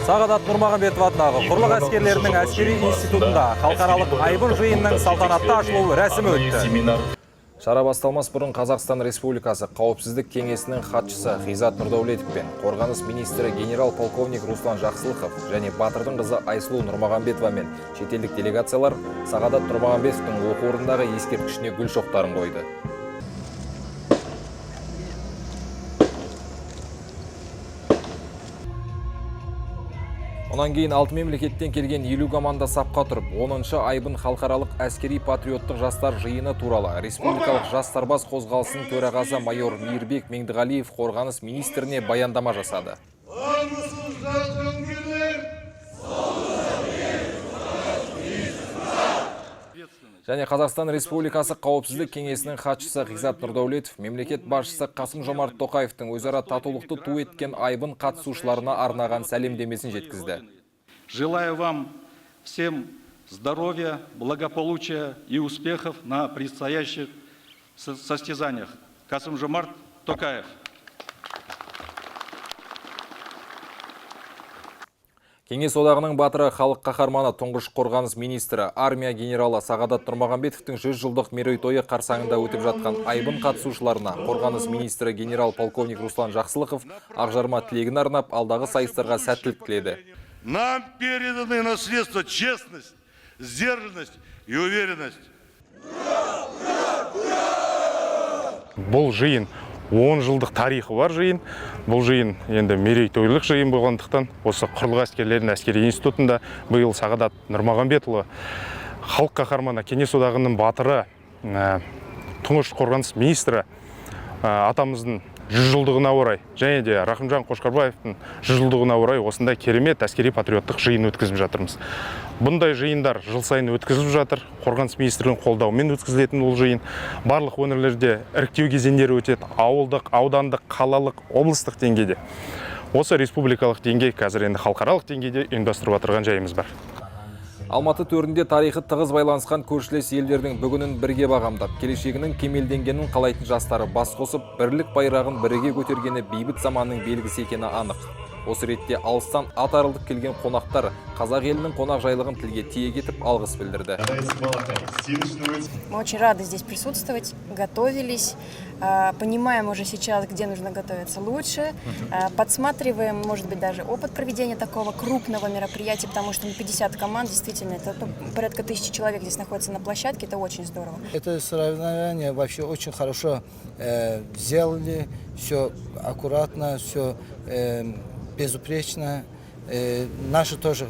Сағадат Нұрмағамбетов атындағы құрлық әскерлерінің әскери институтында халықаралық Айбын жиынының салтанатты ашылу рәсімі өтті. Шара басталмас бұрын Қазақстан Республикасы Қауіпсіздік кеңесінің хатшысы Ғизат Нұрдәулетов пен Қорғаныс министрі генерал-полковник Руслан Жақсылықов және батырдың қызы Айсұлу Нұрмағамбетова мен шетелдік делегациялар Сағадат Нұрмағамбетовтің оқу орнындағы ескерткішіне гүл шоқтарын қойды. Онан кейін алты мемлекеттен келген 50 команда сапқа тұрып, 10-шы Айбын халықаралық әскери патриоттық жастар жиыны туралы республикалық жас сарбаз қозғалысының төрағасы майор Мейірбек Меңдіғалиев қорғаныс министріне баяндама жасады. Армысыз, жас жауынгерлер! Және Қазақстан Республикасы Қауіпсіздік кеңесінің хатшысы Ғизат Нұрдәулетов мемлекет басшысы Қасым-Жомарт Тоқаевтың өзара татулықты ту еткен Айбын қатысушыларына арнаған сәлемдемесін жеткізді. Желаю вам всем здоровья, благополучия и успехов на предстоящих состязаниях. Касым-Жомарт Токаев. Кеңес одағының батыры, халық қаһарманы, тұңғыш қорғаныс министрі, армия генералы Сағадат Нұрмағамбетовтің 100 жылдық мерейтойы қарсаңында өтіп жатқан Айбын қатысушыларына қорғаныс министрі генерал-полковник Руслан Жақсылықов ақжарма тілегін арнап, алдағы сайыстарға сәттілік тіледі. Нам переданы наследство честность, сдержанность и уверенность. Бұл жиын 10 жылдық тарихы бар жиын. Бұл жиын енді мерейтойлық жиын болғандықтан, осы құрлық әскерлерінің әскери институтында биыл Сағадат Нұрмағамбетұлы, халық қаһарманы, Кеңес одағының батыры, тұңғыш қорғаныс министрі атамыздың 100 жылдығына орай және де Рахымжан Қошқарбаевтың 100 жылдығына орай осындай керемет әскери патриоттық жиын өткізіп жатырмыз. Бұндай жиындар жыл сайын өткізіліп жатыр. Қорғаныс министрлігінің қолдауымен өткізілетін бұл жиын. Барлық өңірлерде іріктеу кезеңдері өтеді: ауылдық, аудандық, қалалық, облыстық деңгейде. Осы республикалық деңгей, қазір енді халықаралық деңгейде ұйымдастырып отырған жайымыз бар. Алматы төрінде тарихы тығыз байланысқан көршілес елдердің бүгінін бірге бағамдап, келешегінің кемелденгенін қалайтын жастары бас қосып, бірлік байрағын біріге көтергені бейбіт заманның белгісі екені анық. Осы ретте алыстан ат арылтып келген қонақтар қазақ елінің қонақжайлығын тілге тиек етіп, алғыс білдірді. Мы очень рады здесь присутствовать, готовились, понимаем уже сейчас, где нужно готовиться лучше, подсматриваем, может быть, даже опыт проведения такого крупного мероприятия, потому что, ну, 50 команд, действительно, это, ну, порядка 1000 человек здесь находится на площадке, это очень здорово. Это соревнование вообще очень хорошо сделали, все аккуратно, все безупречно. Наши тоже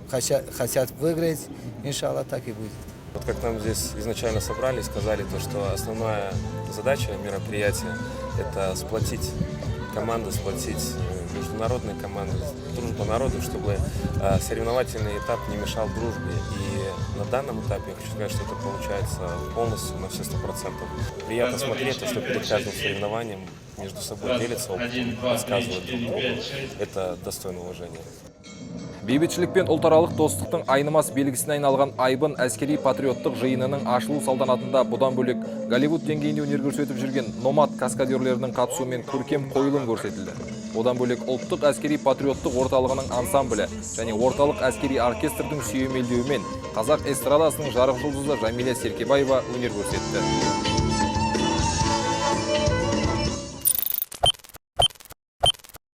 хотят выиграть, иншаллах, так и будет. Вот как нам здесь изначально собрали, сказали то, что основная задача мероприятия – это сплотить команды, сплотить международные команды, дружба народов, чтобы соревновательный этап не мешал дружбе. И на данном этапе я хочу сказать, что это получается полностью на все 100%. Приятно смотреть то, что перед каждым соревнованием между собой делятся опытом, подсказывают друг другу. Это достойно уважения. Бейбітшілік пен ұлтаралық достықтың айнымас белгісіне айналған Айбын әскери патриоттық жиынының ашылу салтанатында бұдан бөлек Голливуд деңгейінде өнер көрсетіп жүрген Номад каскадерлерінің қатысуымен көркем қойылым көрсетілді. Одан бөлек ұлттық әскери патриоттық орталығының ансамблі және орталық әскери оркестрдің сүйемелдеуімен қазақ эстрадасының жарық жұлдызы Жамиля Серкебаева өнер көрсетті.